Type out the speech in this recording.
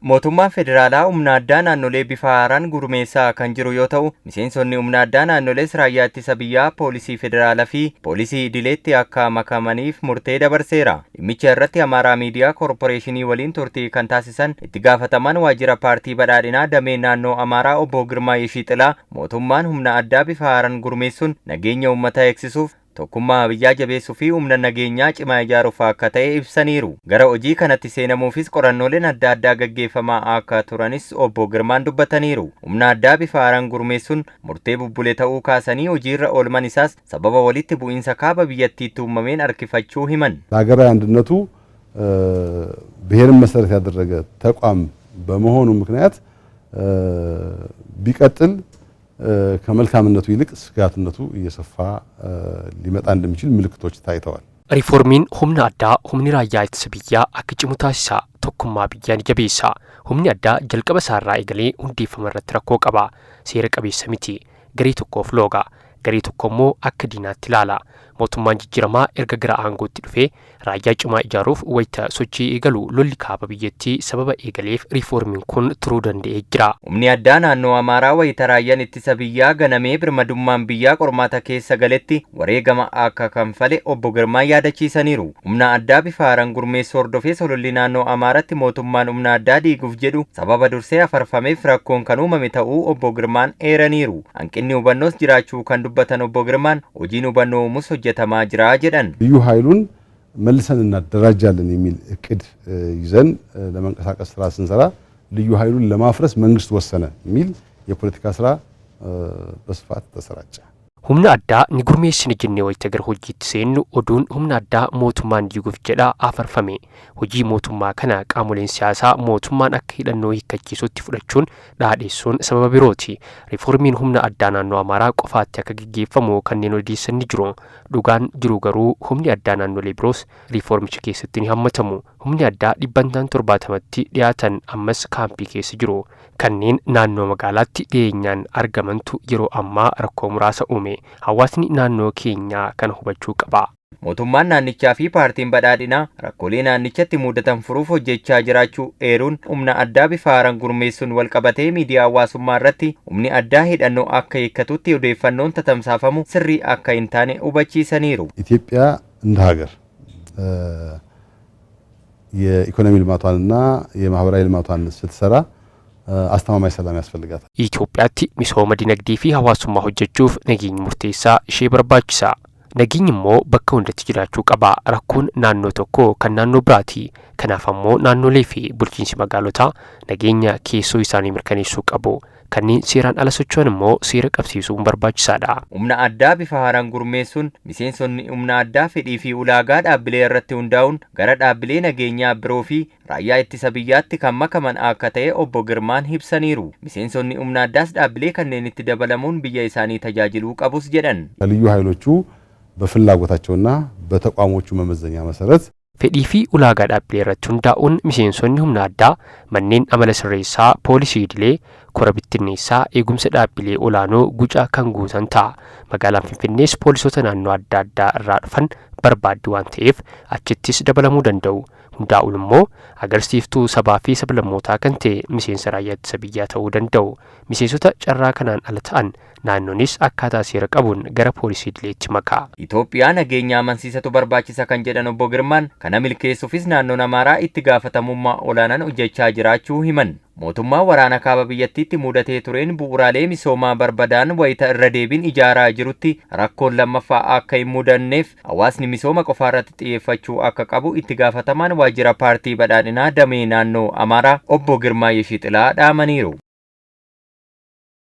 Mootummaan federaalaa humna addaa naannolee bifa haaraan gurmeessaa kan jiru yoo ta'u, miseensonni humna addaa naannolees raayyaa ittisa biyyaa, poolisii federaalaa fi poolisii idileetti akka makamaniif murtee dabarseera. Dhimmicha irratti Amaaraa Miidiyaa Koorporeeshinii waliin turtii kan taasisan itti gaafatamaan waajjira paartii badhaadhinaa damee naannoo Amaaraa obbo Girmaa Yeshiixilaa mootummaan humna addaa bifa haaraan gurmeessuun nageenya uummataa eegsisuuf tokkummaa biyyaa jabeessuu fi humna nageenyaa cimaa ijaaruuf akka ta'e ibsaniiru. Gara hojii kanatti seenamuufis qorannooleen adda addaa gaggeeffamaa akka turanis obbo Girmaan dubbataniiru. Humna addaa bifa haaraan gurmeessuun murtee bubbule ta'uu kaasanii hojiirra oolman isaas sababa walitti bu'iinsa kaaba biyyattiitti uumameen harkifachuu himan. ለሀገራዊ አንድነቱ ብሔርን መሰረት ያደረገ ተቋም በመሆኑ ምክንያት ቢቀጥል ከመልካምነቱ ይልቅ ስጋትነቱ እየሰፋ ሊመጣ እንደሚችል ምልክቶች ታይተዋል። Riiformiin humna addaa humni raayyaa ittisa biyyaa akka cimu taasisa. Tokkummaa biyyaa ni jabeessa. Humni addaa jalqaba isaarraa eegalee hundeeffama irratti rakkoo qaba. Seera qabeessa miti. Garee tokkoof looga. Garee tokko immoo akka diinaatti ilaala. Mootummaan jijjiiramaa erga gara aangootti dhufee raayyaa cimaa ijaaruuf wayita sochii eegalu lolli kaaba biyyattii sababa eegaleef riiformiin kun turuu danda'ee jira. Humni addaa naannoo Amaaraa wayita raayyaan ittisa biyyaa ganamee birmadummaan biyyaa qormaata keessa galetti wareegama akka kanfale obbo Girmaan yaadachiisaniiru. Humna addaa bifa haaraan gurmeessuu hordofee sololli naannoo Amaaraatti mootummaan humna addaa diiguuf jedhu sababa dursee afarfameef rakkoon kan uumame ta'uu obbo Girmaan eeraniiru. Hanqinni hubannoos jiraachuu kan dubbatan obbo Girmaan hojiin hubannoo uumuus hojjetamaa jira jedhan. ልዩ ኃይሉን መልሰን እናደራጃለን የሚል እቅድ ይዘን ለመንቀሳቀስ ስራ ስንሰራ ልዩ ኃይሉን ለማፍረስ መንግስት ወሰነ የሚል የፖለቲካ ስራ በስፋት ተሰራጨ። Humna addaa ni gurmeessina jennee wayita gara hojiitti seennu oduun humna addaa mootummaan diiguuf jedha afarfame. Hojii mootummaa kana qaamoleen siyaasaa mootummaan akka hidhannoo hiikkachiisutti fudhachuun dhaadheessuun sababa birooti. Riiformiin humna addaa naannoo Amaaraa qofaatti akka gaggeeffamu kanneen odeessan ni jiru. Dhugaan jiru garuu humni addaa naannolee biroos riiformicha keessatti ni hammatamu. Humni addaa dhibbantaan 70tti dhiyaatan ammas kaampii keessa jiru. Kanneen naannoo magaalaatti dhiyeenyaan argamantu yeroo ammaa rakkoo muraasa uume. Hawaasni naannoo keenyaa kana hubachuu qaba. Mootummaan naannichaa fi paartiin badhaadhinaa rakkoolee naannichatti mudatan furuuf hojjechaa jiraachuu eeruun humna addaa bifa haaraan gurmeessuun walqabatee miidiyaa hawaasummaa irratti humni addaa hidhannoo akka hiikkatutti odeeffannoon tatamsaafamu sirrii akka hin taane hubachiisaniiru. ኢትዮጵያ እንደ ሀገር የኢኮኖሚ ልማቷንና የማህበራዊ ልማቷን ስትሰራ አስተማማኝ ሰላም ያስፈልጋታል። Itoophiyaatti misooma dinagdee fi hawaasummaa hojjechuuf nageenyi murteessaa ishee barbaachisa. Nageenyi immoo bakka hundatti jiraachuu qaba. Rakkoon naannoo tokko kan naannoo biraati. Kanaaf ammoo naannolee fi bulchiinsi magaalotaa nageenya keessoo isaanii mirkaneessuu qabu. Kanneen seeraan ala socho'an immoo seera qabsiisuun barbaachisaadha. Humna addaa bifa haaraan gurmeessuun miseensonni humna addaa fedhii fi ulaagaa dhaabbilee irratti hundaa'uun gara dhaabbilee nageenyaa biroo fi raayyaa ittisa biyyaatti kan makaman akka ta'e obbo Girmaan ibsaniiru. Miseensonni humna addaas dhaabbilee kanneenitti dabalamuun biyya isaanii tajaajiluu qabus jedhan. ከልዩ ኃይሎቹ በፍላጎታቸውና በተቋሞቹ መመዘኛ መሰረት Fedhii fi ulaagaa dhaabbilee irratti hundaa'uun miseensonni humna addaa manneen amala sirreessaa, poolisii idilee, kora bittinneessaa, eegumsa dhaabbilee olaanoo guca kan guutan ta'a. Magaalaan Finfinnees poolisoota naannoo adda addaa irraa dhufan barbaaddi waan ta'eef achittis dabalamuu danda'u. Hundaa'uun immoo agarsiiftuu sabaa fi sablammootaa kan ta'e miseensa raayyaa ittisa biyyaa ta'uu danda'u. Miseensota carraa kanaan ala ta'an naannoonis akkaataa seera qabuun gara poolisii idileetti maka. Itoophiyaa nageenya amansiisatu barbaachisa kan jedhan obbo Girmaan kana milkeessuufis naannoon Amaaraa itti gaafatamummaa olaanaan hojjechaa jiraachuu himan. Mootummaan waraana kaaba biyyattiitti mudatee tureen bu'uuraalee misoomaa barbadaan wayita irra deebiin ijaaraa jirutti rakkoon lammaffaa akka hin mudanneef hawaasni misooma qofaarratti xiyyeeffachuu akka qabu itti gaafatamaan waajjira paartii badhaadhinaa damee naannoo Amaaraa obbo Girmaa Yeshixilaa dhaamaniiru.